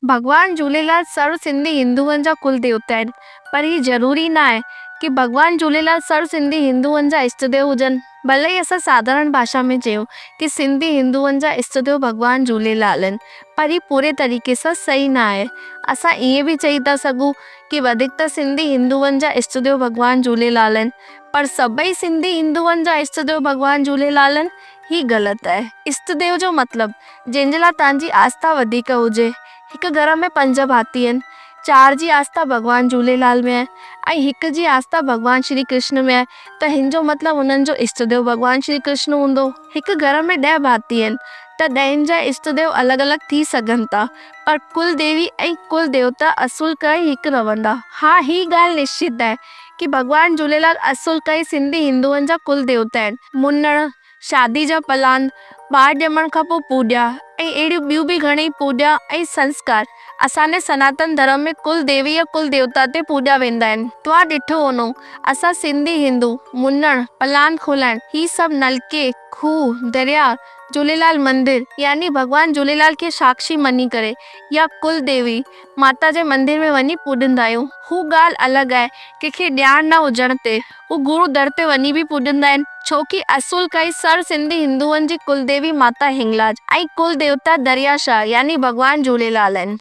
ڀڳوان جهوليلال سرو سنڌي هندوئن جا ڪل ديوتا آهن، پر هي ضروري نه آهي ڪي ڀڳوان جهوليلال سرو سنڌي هندوئن جا اشٽ ديو هجن. ڀلي ئي اسان ساڌارڻ ڀاشا ۾ چيون ڪي سنڌي هندوئن جا اشٽ ديو ڀڳوان جهوليلال آهن، پر هي پوري طريقي سان صحيح نه آهي. اسان ائين به چئي ٿا سگهون ڪي وڌيڪ ته سنڌي هندوئن جا اشٽ ديو ڀڳوان جهوليلال آهن، پر سڀئي سنڌي هندوئن جا اشٽ ديو ڀڳوان جهوليلال آهن، هي غلط آهي. اشٽ ديو جو مطلب جنهن جي لاء توهان جي آسٿا وڌيڪ هجي. هڪ گهر ۾ پنج ڀاتي آهن. چار جي آسٿا ڀڳوان جهوليلال ۾ آهي ۽ هڪ جي آسٿا ڀڳوان شري ڪرشن ۾ آهي ته هن جو مطلب هنن جو اشٽ ديو ڀڳوان شري ڪرشن هوندو. هڪ گهر ۾ ڏهه ڀاتي آهن ته ڏهن جا اشٽ ديو الڳ الڳ ٿي سگهن ٿا پر ڪل ديوي ۽ ڪل ديوتا اصول کان ئي هڪ رهندا. ها هي ڳالهه نشچت آهي ڪي ڀڳوان جهوليلال اصول کان ئي سنڌي هندوئن جا ڪل ديوتا آهن. منڻ، شادي جا پلاند، ٻار ڄمڻ کان پوء پوڄا ۽ اهڙيون ٻيون به گهڻيئي پوڄا ۽ سنسڪار اسان جي سناتن ڌرم ۾ ڪل ديوي يا ڪل ديوتا تي پوڄا ويندا آهن. توهان ڏٺو هوندو اسان سنڌي هندو منڻ، پلاند کولائڻ، هي سڀ نلڪي، کوهه، درياء، جهوليلال مندر يعني ڀڳوان جهوليلال کي ساڪشي مڃي ڪري يا ڪل ديوي ماتا جي مندر ۾ وڃي پوڄندا آهيون. هو ڳالهه الڳ آهي ڪنهن کي ڄاڻ نه هجڻ تي هو گرو در تي وڃي به پوڄندا آهن ڇو ڪي اصول کان ئي سر سنڌي هندوئن جي ڪل ديوي ماتا هنگلاج ۽ ڪل ديوتا دريا شاهه يعني ڀڳوان جهوليلال آهن.